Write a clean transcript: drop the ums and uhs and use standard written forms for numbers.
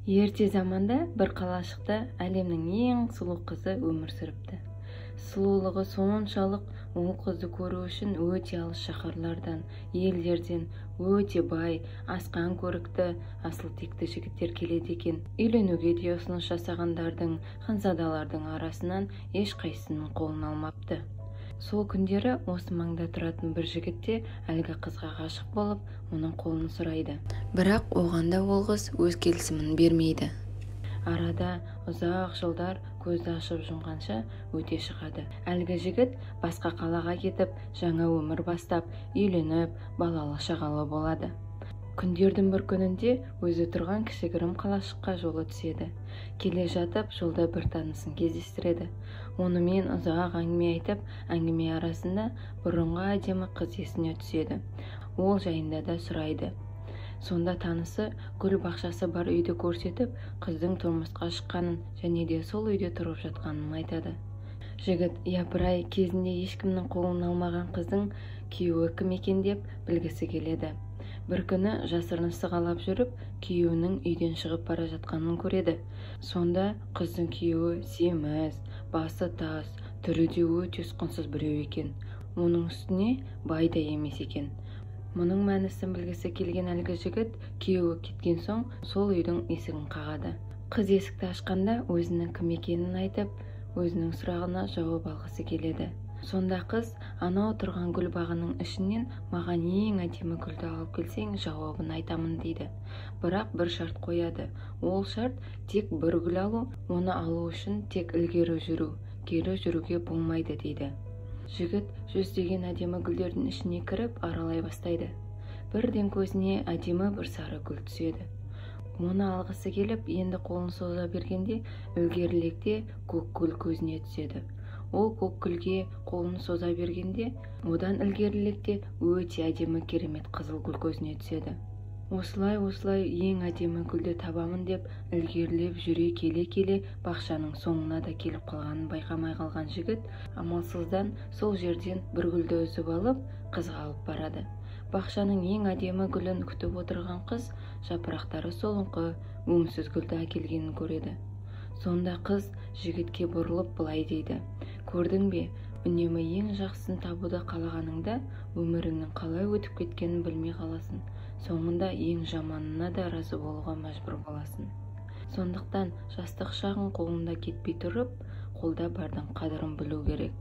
Ерте заманда бір қалашықта әлемнің ең сұлу қызы өмір сүріпті. Сұлулығы соншалық, ол қызды көру үшін өте алыс шаһарлардан, елдерден өте бай, асқан көрікті, асыл текті жігіттер келеді екен. Үйленуге де ұсыныс жасағандардың, ханзадалардың арасынан ешқайсысының қолын алмапты. Сол күндері осы маңда тұратын бір жігіт те әлгі қызға ғашық болып, оның қолын сұрайды. Бірақ оған да ол қыз өз келісімін бермейді. Арада ұзақ жылдар көзді ашып жұмғанша өте шығады. Әлгі жігіт басқа қалаға кетіп, жаңа өмір бастап, үйленіп, балалы шағалы болады. Күндердің бір күнінде өзі тұрған кішігірім қалашыққа жолы түседі. Келе жатып, жолда бір танысын кездестіреді. Онымен ұзақ әңгіме айтып, әңгіме арасында бұрынғы әдемі қыз есіне түседі. Ол жайында да сұрайды. Сонда танысы гүл бақшасы бар үйді көрсетіп, қыздың тұрмысқа шыққанын және де сол үйде тұрып жатқанын айтады. Жігіт, япырай, кезінде ешкімнің қолын алмаған қыздың күйеуі кім екен деп білгісі келеді. Бір күні жасырын сығалап жүріп, күйеуінің үйден шығып бара жатқанын көреді. Сонда қыздың күйеуі семіз, басы тас, түрі де өте ұсқынсыз біреу екен. Оның үстіне бай да емес екен. Мұның мәнісін білгісі келген әлгі жігіт күйеуі кеткен соң сол үйдің есігін қағады. Қыз есікті ашқанда өзінің кім екенін айтып, өзінің сұрағына жауап алғысы келеді. Сонда қыз, анау тұрған гүл бағының ішінен маған ең әдемі гүлді алып келсең, жауабын айтамын дейді. Бірақ бір шарт қояды. Ол шарт тек бір гүл алу, оны алу үшін тек ілгері жүру, кері жүруге болмайды дейді. Жігіт жүздеген әдемі гүлдердің ішіне кіріп аралай бастайды. Бірден көзіне әдемі бір сары гүл түседі. Оны алғысы келіп, енді қолын соза бергенде ілгерілекте көк гүл көзіне түседі. Ол көк гүлге қолын соза бергенде, одан ілгерілекте өте әдемі керемет қызыл гүл көзіне түседі. Осылай-осылай ең әдемі гүлді табамын деп ілгерілеп жүре келе-келе бақшаның соңына да келіп қалғанын байқамай қалған жігіт амалсыздан сол жерден бір гүлді үзіп алып, қызға алып барады. Бақшаның ең әдемі гүлін күтіп отырған қыз жапырақтары солыңқы, өңсіз гүлді әкелгенін көреді. Сонда қыз жігітке бұрылып былай дейді: көрдің бе, үнемі ең жақсысын табуды қалағаныңда өміріңнің қалай өтіп кеткенін білмей қаласың. Соңында ең жаманына да разы болуға мәжбүр боласың. Сондықтан жастық шағың қолында кетпей тұрып, қолда бардың қадірін білу керек.